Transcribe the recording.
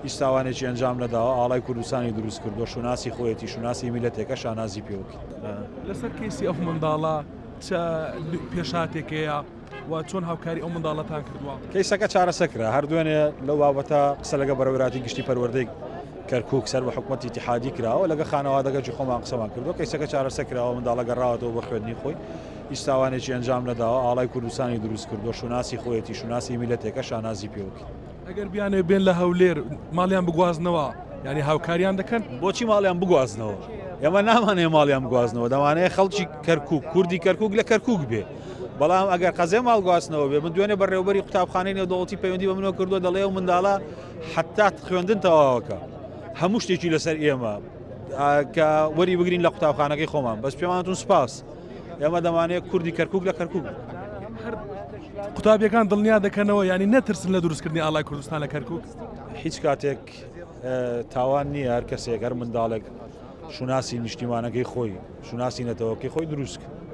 هیچ تاوانێکی ئەنجام نەداوە، ئاڵای کوردستانی دروست کردووە، شوناسی خۆیەتی، شوناسی میللەتێکە، شانازی پێوەکەین. لەسەر کەیسی ئەو منداڵە چ پێشهاتێک هەیە و چۆن هاوکاری ئەو منداڵەتان کردووە؟ کەیسەکە چارەسەر کرا، هەر دوێنێ لەو بابەتە قسە لەگە بەڕێوەبەرایەتی گشتی پەروەردەی کەرکوک سەر بە حکومەتی ئیتیحادی کراوە، لەگە خانەوادەکەی خۆمان قسەمان کردووە، کەیسەکە چارەسەر کراوە، منداڵە گەڕاوەتەوە بۆ خوێندنی خۆی، هیچ تاوانێکی ئەنجام نەداوە، ئاڵای کوردستانی دروست کردووە، شوناسی خۆیەتی، شوناسی میللەتێکە، شانازی پێوەکەین. ئەگەر بیانەوێت بێن لە هەولێر ماڵیان بگوازنەوە یانی هاوکاریان دەکەن؟ بۆچی ماڵیان بگوازنەوە؟ ئێمە نامانەیە ماڵیان بگوازنەوە دەمانەیە خەڵکی کەرکک کوردی کەرکک لە کەرکک بێ بەڵام ئەگەر قەزێ ماڵ گواستنەوە بێ من دوێنێ بەڕێوبەری قوتابخانەی نێودەوڵەتی پەیوەندی بە منەوە کردووە دەڵێ ئەو منداڵە حتا خوێندن تەواوەکە هەموو شتێکی لەسەر ئێمە کە وەری بگرین لە قوتابخانەکەی خۆمان بەس پێمانتون سپاس ئێمە دەمانەیە کوردی کەرکک لە کەرکک قوتابیەکان دڵنیا دەکەنەوە یانی نەترسن لە دروستکردنی ئاڵای کوردستان لە کەرکک؟ هیچ کاتێک تاوان نییە هەر کەسێک هەر منداڵێک شوناسی نیشتیمانەکەی خۆی شوناسی نەتەوەکەی خۆی دروست کرد.